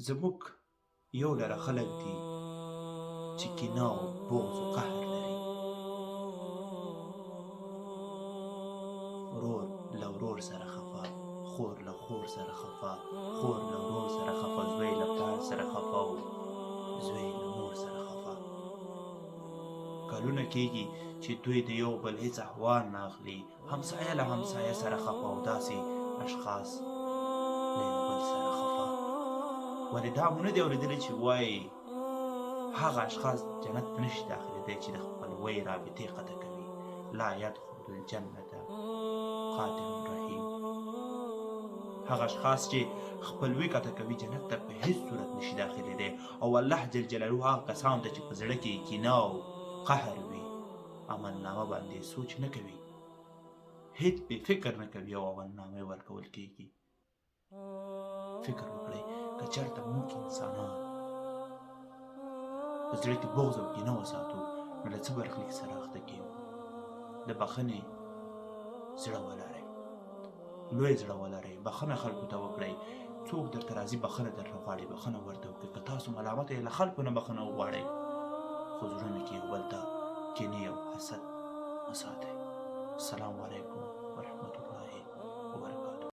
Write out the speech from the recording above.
زموږ یو ډله خلک دي چې کینه او بغض او قهر لري. ورور له ورور سره خفه، خور له خور سره خفه، خور له ورور سره خفه، زوی له پلار سره خفه او زوی له مور سره خفه. کلونه کېږي چې دوی د یو بل هېڅ احوال نه اخلي. همسایه له همسایه سره خفه او داسې اشخاص له یو بل سره خفه. ولې دا مو نه دي اورېدلي چې وایي هغه اشخاص جنت ته نشي داخلېدی چې د خپلوۍ رابطې قطع کوي؟ لا يدخل الجنة قاطع رحیم. هغه اشخاص چې خپلوي قطع کوي جنت ته په هیڅ صورت نشي داخلېدی. او الله جل جلاله هغه کسانو ته چې په زړه کې کینه او قهر وي عمل نامه باندې سوچ نه کوي، هیڅ به فکر نه کوي او عمل نامه ورکول کیږي. فکر وکړئ که چېرته موږ انسانان په زړه کې بغض او کینه وساتو نو له څه برخلیک سره اخته کېږو. د بخښنې زړه ولرئ، لوی زړه ولرئ، بخښنه خلکو ته وکړئ. څوک درته راځي بخښنه درنه غواړي، بخښنه ورته وکړئ. که تاسو ملامت یئ له خلکو نه بخښنه وغواړئ، خو زړونو کې یو بل ته کینې او حسد مه ساتئ. السلام علیکم ورحمت